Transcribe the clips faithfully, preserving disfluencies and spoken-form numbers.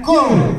Go!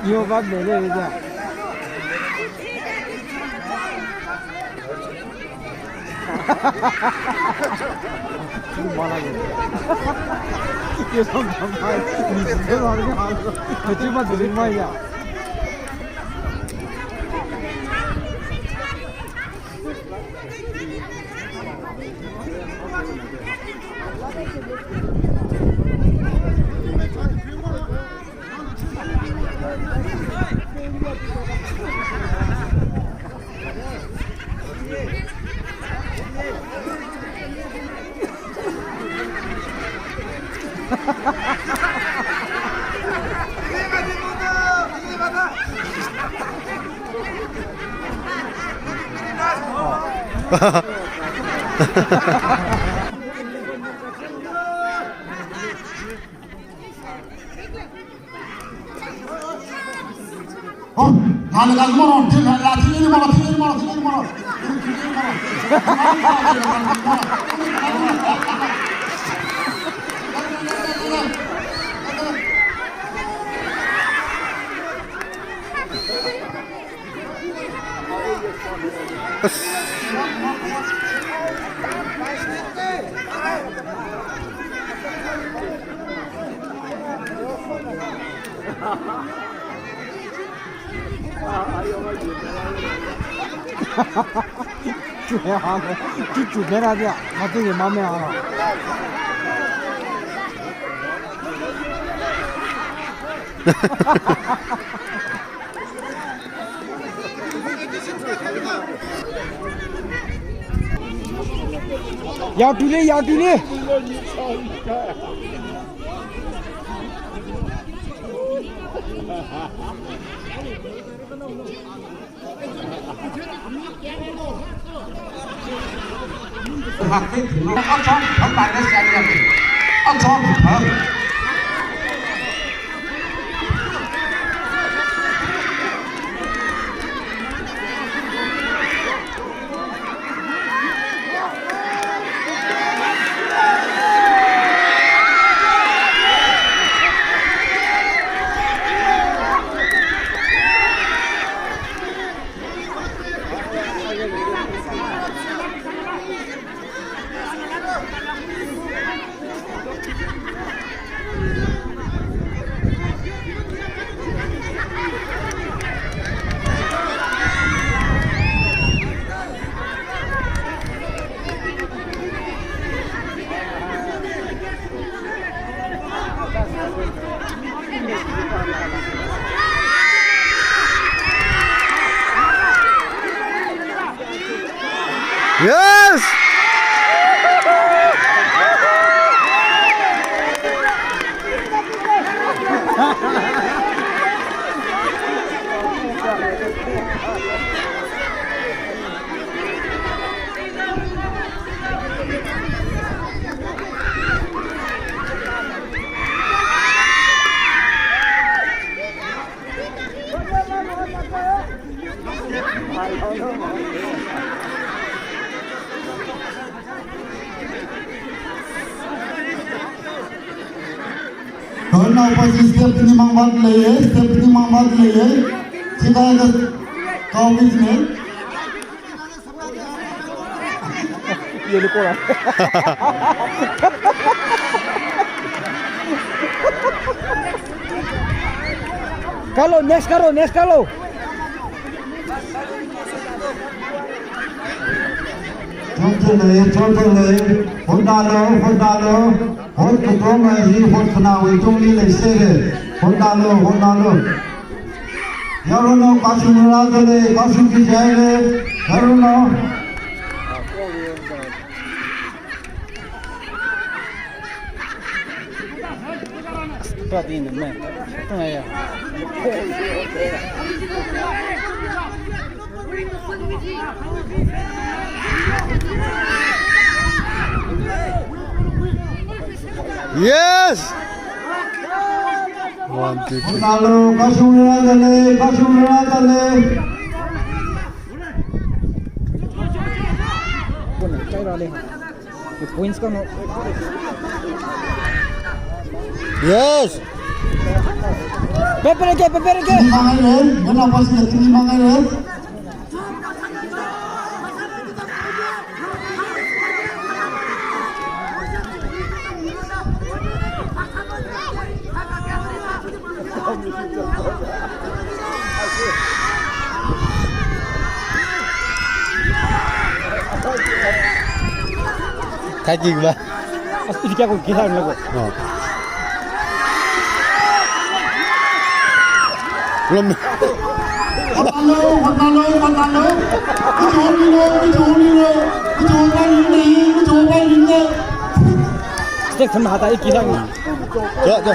Yo, va, va, va. Yo, va, va, va. Oh, ngalā ngalā moro, thil ngalā, thil ngalā moro, thil ngalā moro, thil ngalā moro. Yaothuili, yaothuili. Yes! Yaronnao pa chi step ni mangvat leiye, step ni mangvat leiye. Chikaika kaomi chine. Ye ni kora. Kalo, next kalo, next kalo. Chungchung lei, chungchung lei. Hotnalo, hotnalo. Hot katonga hi hotkhanaowui tungli leisere. Hotnalo, hotnalo. Yaronnao kashung rāda lei, kashungki jihaire. Yaronnao. Yes! One, two, three. Hotnalo, kashung rāda lei, kashung rāda lei. Points kano. Yes. Pepper ke, pepper ke. Tini mangai re, mana pas na tini mangai re. Thaki ba. As iti kya ko kisa na ko. Oh. Lam. Hotnalo, hotnalo, hotnalo. Kuchon ni lo, kuchon ni lo. Kuchon pa ni ni, kuchon pa ni ni. Step tham hata iki thang. Ja, ja.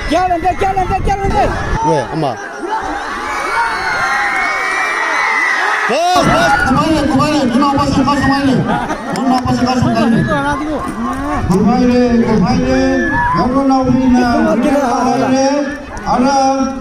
Kya lande, kya lande, kya lande. We, ama. Bas, bas. Kumaile, kumaile, nina bas, bas, kumaile. Nina bas, bas, kumaile. Kumaile, kumaile. Nana nawina, kumaile. Ara.